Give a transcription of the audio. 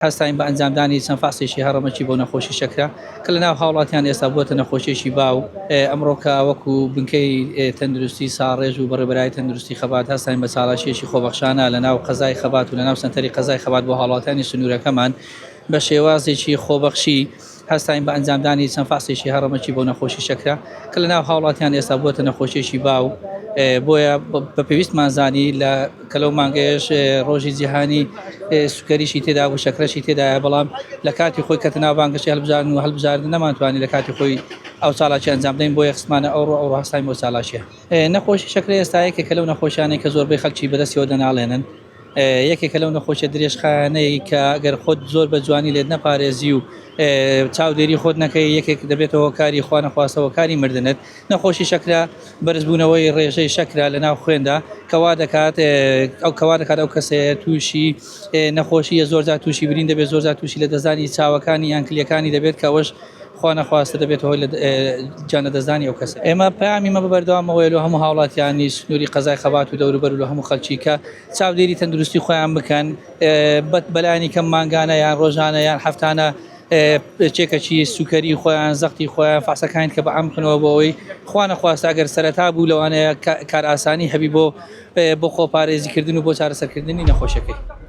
هەستاین بە ئەنجامدانی چەند فەحسێکی هەڕەمەکی بۆ نەخۆشی شەکرە کە لەناو هاوڵاتیان ئێستا بووەتە نەخۆشیەکی باو، ئەمڕۆکە وەکو بنکەی تەندروستی ساڕێژ و بەڕێوەبەرایەتی تەندروستی خەبات هەستاین بە چالاکیەکی خۆبەخشانە لەناو قەزای خەبات و لەناو سەنتەری قەزای خەبات بۆ هاوڵاتیانی سنوورەکەمان بە شێوازێکی خۆبەخشی هەستاین بە ئەنجامدانی چەند فەحسێکی هەڕەمەکی بۆ نەخۆشی شەکرە کە لەناو هاوڵاتیان ئێستا بووەتە نەخۆشیەکی باو بۆیە بە پێویستمان زانی لە کە لەو مانگەیەش ڕۆژی جیهانی سوکەریشی تێدا بوو شەکرەشی تێدایە بەڵام لە کاتی خۆی کەتە ناو بانگەشەی هەڵبژاردن و هەڵبژاردن نەمانتوانی لە کاتی خۆی ئەو چالاکی ئەنجام بدەین بۆیە خستمانە ئەوڕۆ ئەوڕۆ هەستاین بۆ چالاکیە. نەخۆشی شەکرە ئێستا یەکێکە لەو نەخۆشیانەی کە زۆربەی خەڵکی بەدەستیەوە دەناڵێنن. یەکێکە لەو نەخۆشیە درێژخایەنەی کە گەر خۆت زۆر بە جوانی لێت نەپارێزی و چاودێری خۆت نەکەی یەکێک دەبێتە هۆکاری خوا نەخواستە هۆکاری مردنت نەخۆشی شەکرە بەرزبوونەوەی ڕێژەی شەکرە لە ناو خوێندا کەوا دەکات ئەو کەوا دەکات ئەو کەسەیە تووشی نەخۆشیە زۆرجار تووشی برین دەبێت زۆرجار تووشی لە دەستدانی چاوەکانی یان کلیەکانی دەبێت کە ئەوەش خوا نەخواستە دەبێتە هۆی گیان لەدەستدانی ئەو کەسە. ئێمە پەیامی مە بەردەوام ئەوەیە لۆ هەموو هاوڵاتیانی سنووری قەزای خەبات و دەوروبەر و لۆ هەموو خەڵکی کە چاودێری تەندروستی خۆیان بکەن بەلایەنی کەم مانگانە یان ڕۆژانە یان هەفتانە چێکەکی سوکەری خۆیان زەختی خۆیان فاسەکان کە بە عام بکەنەوە بۆ ئەوەی خوا نەخواستە ئەگەر سەرەتا بوو لەوانەیە کارئاسانی هەبی بۆ بۆ خۆپارێزیکردن و بۆ چارەسەرکردنی نەخۆشیەکەی.